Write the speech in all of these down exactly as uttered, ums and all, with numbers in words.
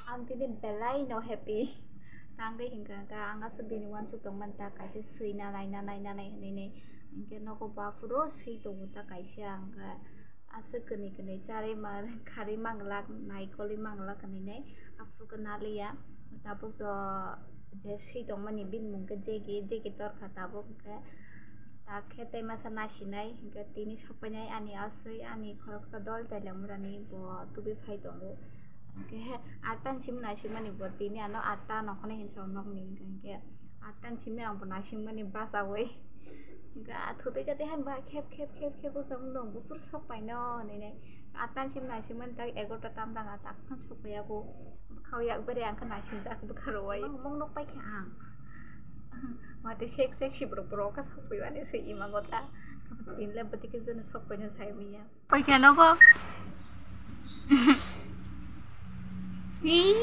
Ang tini belai no happy. Tangwi hingka hingka ang aswk dini uansuk tongmani ta kaisa swi nanai nanai nanai hinwi nai. Hingke nogo baphuro swi tongo ta kaisa hingka aswk kwnwi kwnwi charwi ma kharwi manglak naikolwi manglak hinwi nai. Aphuru khe naliya tabuk do je swi tongmani bini mung khe Jegi, Jegi torkha tabuk hingke. Tak khe tei masa nasinai, hingke tini sokpainai ani aswi, ani khoroksa dol Tailamurani bo tubui phai tongo. Hingke atta ni simi naisimani bo tini ano atta nokholni hinsa o nokni hingke, hingke atta ni simi ang bo naisimani bachaui. Hingke a thutui jatwi hai ba khep khep khep khep wngkha wngdong buphuru sokpaino hinui nai. Atta ni simi naisimani tak egarota tam tang a tak phano sokpaiyago. Bwkhao yak bari ang khe naisingjak bwkha rwui. Mung nukpai khe ang. Watwi sek sek si borok borok khe sokpaiyo ani swi ima gota. Tini le bwtwi khe jono sokpaino sai manya. Paikha nogo. Ih.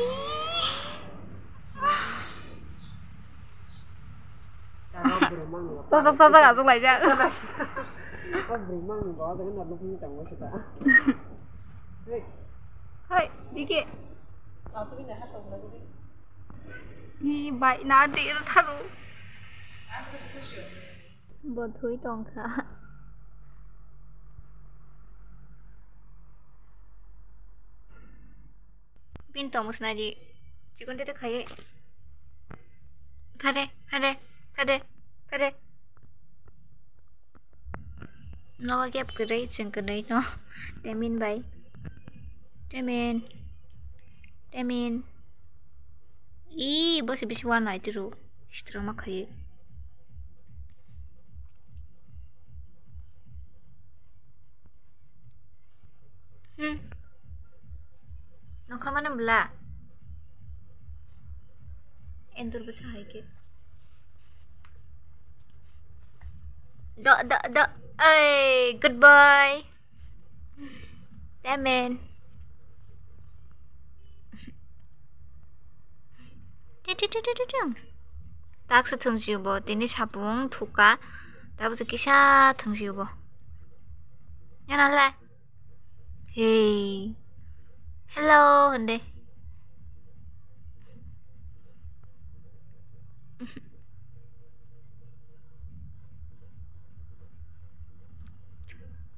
Sajak sajak aswk laijak. Hai, dike. Ni bai na de ro tharu. Bo thui tongkha. Pin tong musnai di. Chikon tete khai. Phare, phare, phare, phare. Nogo gap kwrwi chwng kwrwi no. Temin bai. Temin. Temin. Ih, bosi bisi wanai tiro. Sitrama khai. Hmm. Nokha mane mla. Endur bwsa hai khe. Do, do, do. Oi, good boy. Temen. Ti, ti, ti, ti, ti, ti. Tak se thwng si bo, tini sapung thuka. Tabuk se kisa thwng si bo. Yana lai. Hey. Hello, hande.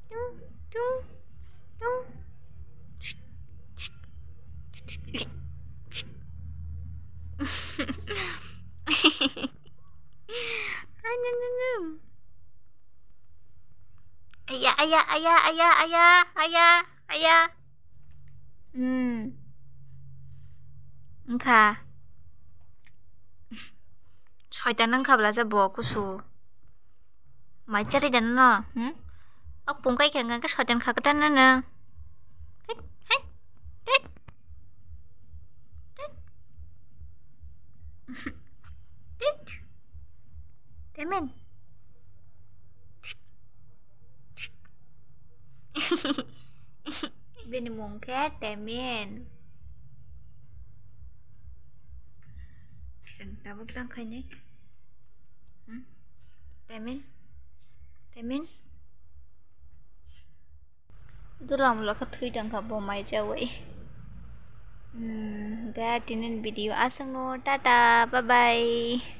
Tung, tung, tung. Ay, no, no, no. Aya, aya, aya, aya, aya, aya, aya. Hmm. Wngkha. Soitan wngkha bwlasa bo kusu. Mai chari jano no, hmm? Ok pung kai khe wngkha soitan kha kwtan no no. Hei, hei, hei. Temen. Bini mung khe Temen. Chwng tabuk tang khainai. Hmm? Temen. Temen. Duram lo kha thui tang kha bo mai chawi. Hmm, ga tinin video aswk no. Tata, bye bye.